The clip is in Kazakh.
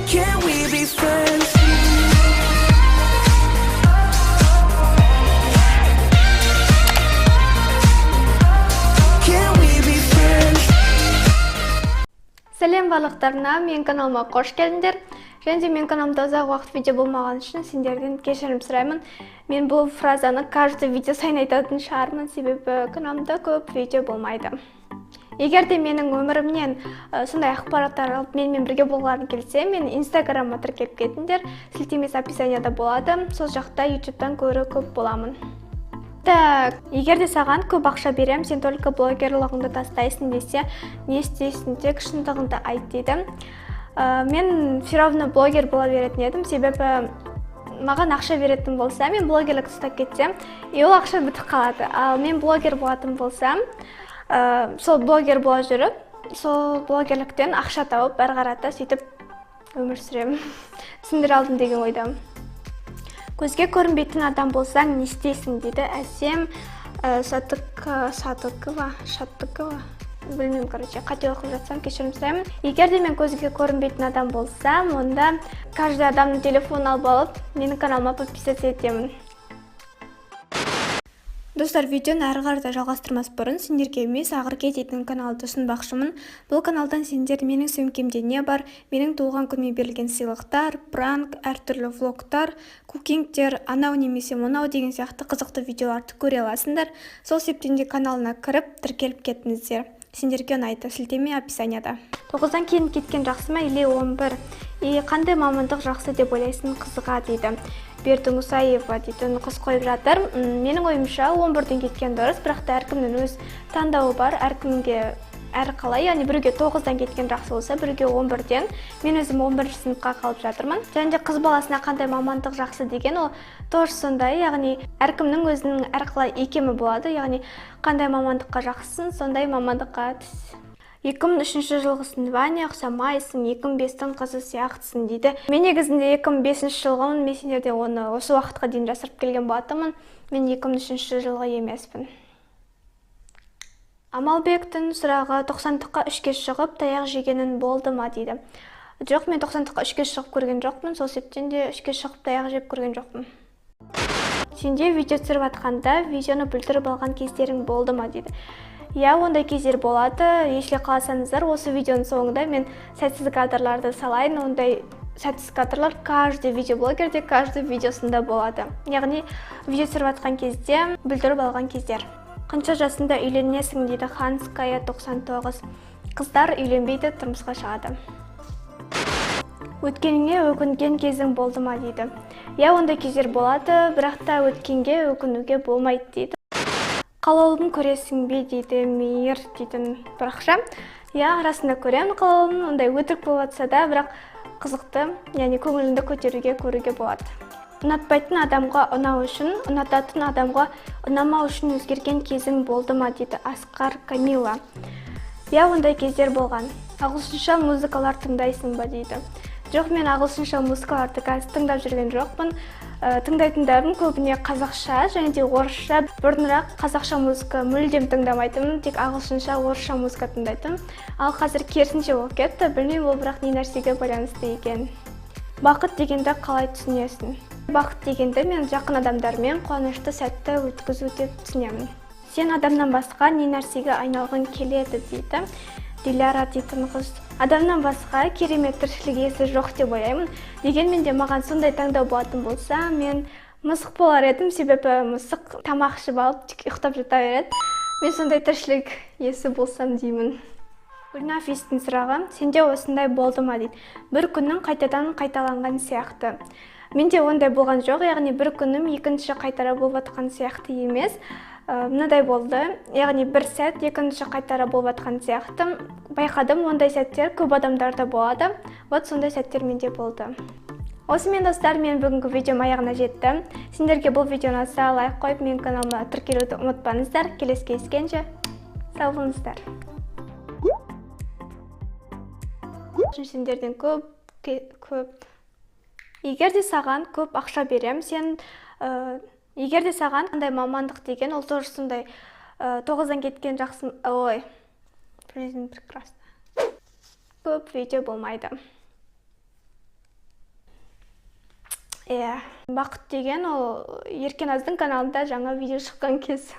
Can we be friends? Can we be friends? Сәлем барлықтарына, менің каналыма қош келдіңдер. Және де менің каналымда ұзақ уақыт видео болмаған үшін сендерден кешірім сұраймын. Мен бұл фразаны каждый видео сайын айтатын шығармын, себебі каналымда көп видео болмайды. Егер де менің өмірімнен сондай ақпараттар алып, менімен бірге болғыларың келсе, мен Инстаграмға тіркеліп кетіңдер. Сілтемесі описанияда болады. Сол жақта YouTube'тан көрі көп боламын. Так, егер де саған көп ақша берем, сен только блогерлығыңды тастайсың десе, не істейсің, тек шындығыңды айт дейді. Мен все равно блогер бола беретін едім, себебі маған ақша беретін болса, мен блогерлік тастап кетсем, и ол ақша бітіп қалады. Ал мен блогер болатын болсам, сол блогер бола жүріп, сол блогерліктен ақша тауып, әрі қарата сөйтіп өмір сүремін. Түсіндіре алдым деген ойдамын. Көзге көрінбейтін адам болсаң, не істейсің дейді Әсем Сатыкова, Шаттыкова. Білмеймін, короче, қате оқып жатсам, кешірім сұраймын. Егер де мен көзге көрінбейтін адам болсам, онда каждый адамның телефонын алып алып, менің каналыма подписаться етемін. Достар, видеоны әрі қарата жалғастырмас бұрын сендерге Мисс Ақерке дейтін каналды ұсынбақшымын. Бұл каналдан сендер менің сөмкемде не бар, менің туылған күніме берілген сыйлықтар, пранк, әртүрлі влогтар, кукингтер, анау немесе мынау деген сияқты қызықты видеоларды көре аласыңдар. Сол себептен де каналына кіріп, тіркеліп кетіңіздер. Сендерге ұнайды. Сілтеме описанияда. 9-дан кейін кеткен жақсы ма или 11? И қандай мамандық жақсы деп ойлайсың қызға дейді. Берді Мұсаева дейтін қыз қойып жатыр. Менің ойымша 11-ден кеткен дұрыс, бірақ та әркімнің өз таңдауы бар, әркімге әр қалай, яғни біреуге 9-дан кеткен жақсы болса, біреуге 11-ден. Мен өзім 11 сыныпқа қалып жатырмын. Және де қыз баласына қандай мамандық жақсы деген ол тоже сондай, яғни әркімнің өзінің әрқалай икемі болады, яғни қандай мамандыққа жақсысың, сондай мамандыққа түс. 2003 жылғысың, Ваня, ұқсамайсың, 2005-тің қызы сияқтысың дейді. Мен негізінде 2005 жылғымын, мен сендерден оны осы уақытқа дейін жасырып келген болатынмын. Мен 2003 жылғы емеспін. Амалбектің сұрағы: тоқсандыққа үшке шығып, таяқ жегенің болды ма дейді. Жоқ, мен тоқсандыққа үшке шығып көрген жоқпын, сол себептен де үшке шығып таяқ жеп көрген жоқпын. Сенде видео түсіріп жатқанда видеоны бүлдіріп алған кездерің болды ма дейді. Иә, ондай кездер болады. Если қаласаңыздар, осы видеоның соңында мен сәтсіз кадрларды салайын. Ондай сәтсіз кадрлар каждый видеоблогерде, каждый видеосында болады. Яғни видео түсіріп жатқан кезде бүлдіріп алған кездер. Қанша жасында үйленесің дейді Ханская 99. Қыздар үйленбейді, тұрмысқа шығады. Өткеніңе өкінген кезің болды ма дейді. Иә, ондай кездер болады, бірақ та өткенге өкінуге болмайды дейді. Қалаулым көресің бе дейді Мейір дейтін парақша. Иә, арасында көремін Қалаулым, ондай өтірік болып жатса да, бірақ қызықты, яғни көңіліңді көтеруге, көруге болады. Ұнатпайтын адамға ұнау үшін, ұнататын адамға ұнамау үшін өзгерген кезің болды ма дейді Асқар Камила. Иә, ондай кездер болған. Ағылшынша музыкалар тыңдайсың ба дейді. Жоқ, мен ағылшынша музыкаларды қазір тыңдап жүрген жоқпын. Тыңдайтындарым көбіне қазақша және де орысша. Бұрынырақ қазақша музыка мүлдем тыңдамайтынмын, тек ағылшынша, орысша музыка тыңдайтынмын. Ал қазір керісінше болып кетті, білмеймін ол бірақ не нәрсеге байланысты екен. Бақыт дегенді қалай түсінесің? Бақыт дегенді мен жақын адамдармен қуанышты сәтті өткізу деп түсінемін. Сен адамнан басқа не нәрсеге айналғың келеді дейді Диляра дейтін қыз. Адамнан басқа керемет тіршілік иесі жоқ деп ойлаймын. Дегенмен де маған сондай таңдау болатын болса, мен мысық болар едім, себебі мысық тамақ ішіп алып тек ұйықтап жата береді. Мен сондай тіршілік иесі болсам деймін. Гүлнафистің сұрағы: сенде осындай болды ма дейді. Бір күннің қайтадан қайталанған сияқты. Менде ондай болған жоқ, яғни бір күнім екінші қайтара болып жатқан сияқты емес. Мынадай болды, яғни бір сәт екінші қайтара болып жатқан сияқты. Байқадым, ондай сәттер көп адамдарда болады. Вот сондай сәттер менде болды. Осымен, достар, мен бүгінгі видеом аяғына жетті. Сендерге бұл видео ұнаса, лайк қойып, менің каналыма тіркелуді ұмытпаңыздар. Келесі кездескенше сау болыңыздар. Сендерден көп, көп. Егер де саған көп ақша берем, сен, егер де саған қандай мамандық деген, ол тоже сондай, 9-дан кеткен жақсы, ой, жизнь прекрасна. Көп видео болмайды. Иә, бақыт деген ол Еркеназдың каналында жаңа видео шыққан кез.